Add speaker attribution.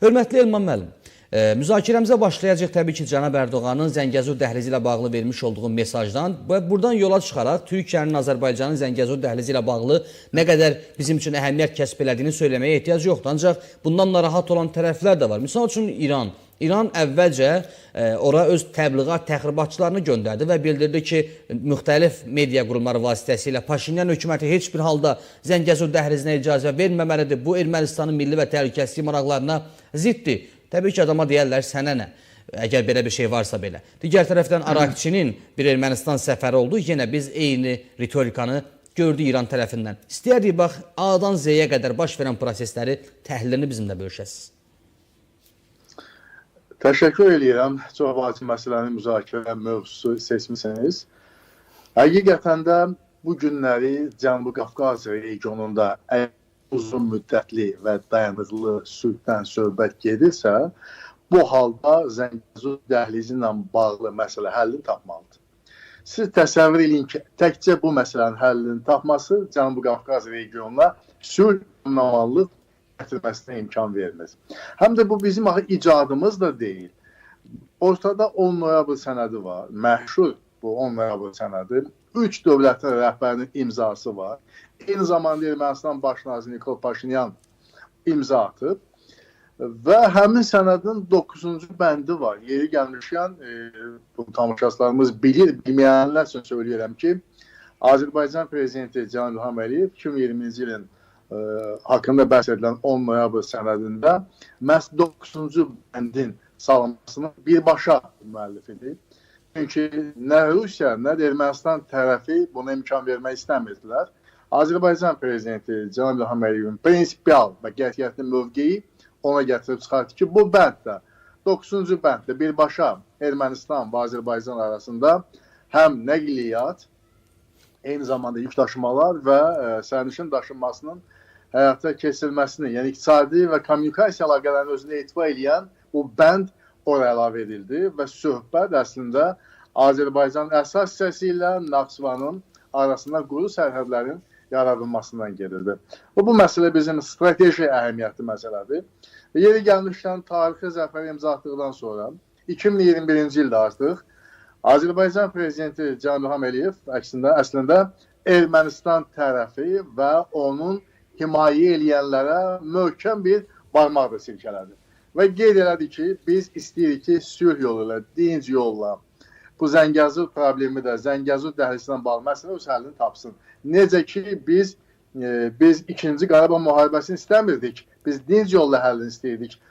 Speaker 1: Hörmətli Elman müəllim, müzakirəmizə başlayacaq təbii ki, cənab Ərdoğanın Zəngəzur dəhlizi ilə bağlı vermiş olduğu mesajdan və buradan yola çıxaraq Türkiyənin Azərbaycanın Zəngəzur dəhlizi ilə bağlı nə qədər bizim üçün əhəmiyyət kəsb elədiyini söyləməyə ehtiyac yoxdur. Ancaq bundan narahat olan tərəflər də var. Misal üçün İran. İran əvvəlcə ora öz təbliğat təxribatçılarını göndərdi və bildirdi ki, müxtəlif media qurumları vasitəsilə Paşinyan hökuməti heç bir halda Zəngəzur dəhlizinə icazə verməməlidir. Bu Ermənistanın milli və təhlükəsizlik maraqlarına ziddir. Təbii ki, adama deyərlər sənə nə? Əgər belə bir şey varsa belə. Digər tərəfdən Arakçinin bir Ermənistan səfəri oldu. Yenə biz eyni ritorikanı gördük İran tərəfindən. İstəyərdik bax A-dan Z-yə qədər baş verən prosesləri təhlilini bizimlə bölüşəsiniz.
Speaker 2: Təşəkkür eləyirəm. Çox vacib məsələni müzakirə mövzusu seçmisiniz. Həqiqətən də bu günləri Cənubi Qafqaz regionunda uzun müddətli və dayanıqlı sülhdən söhbət gedirsə, bu halda Zəngəzur dəhlizi ilə bağlı məsələ həllini tapmalıdır. Siz təsəvvür eləyin ki, təkcə bu məsələnin həllini tapması Cənubi Qafqaz regionuna sülh, əmin-amanlıq gətirməsinə imkan vermir. Həm də bu bizim axı icadımız da deyil. Ortada 10 noyabr sənədi var. Məşhur bu 10 noyabr sənədi. 3 dövlətin rəhbərinin imzası var. Eyni zamanda Ermənistan baş naziri Nikol Paşinyan imza atıb. Və həmin sənədin 9-cu bəndi var. Yeri gəlmişkən, bu tamaşaçılarımız bilir, bilməyənlər üçün söyləyirəm ki, Azərbaycan prezidenti cənab İlham Əliyev 2020-ci ilin haqqında bəhs edilən 10 noyabr sənədində məhz 9-cu bəndin salınmasının birbaşa müəllifidir. Çünki nə Rusiya, nə də Ermənistan tərəfi buna imkan vermək istəmirdilər. Azərbaycan prezidenti cənab İlham Əliyevin prinsipial və qətiyyətli mövqeyi ona gətirib çıxartdı ki, bu bənddə, 9-cu bənddə birbaşa Ermənistan və Azərbaycan arasında həm nəqliyyat, eyni zamanda yük daşımalar və sərnişin daşınmasının həyata keçirilməsini, yəni iqtisadi və kommunikasiya əlaqələrini özünə etibar eləyən bu bənd ora əlavə edildi və söhbət əslində Azərbaycan əsas hissəsi ilə Naxçıvanın arasında quru sərhədlərin yaradılmasından gedirdi. Bu məsələ bizim strateji əhəmiyyətli məsələdir. Yeri gəlmişkən tarixi zəfər imza atdıqdan sonra 2021-ci ildə artıq Azərbaycan prezidenti cənab İlham Əliyev əslində Ermənistan tərəfi və onun himayə eləyənlərə möhkəm bir barmaq da silkələdi. Və qeyd elədi ki, biz istəyirik ki, sülh yolu ilə, dinc yolla bu Zəngəzur problemi də, Zəngəzur dəhlisindən bağlı məsələ öz həllini tapsın. Necə ki, biz ikinci Qarabağ müharibəsini istəmirdik. Biz dinc yolla həllini istəyirdik.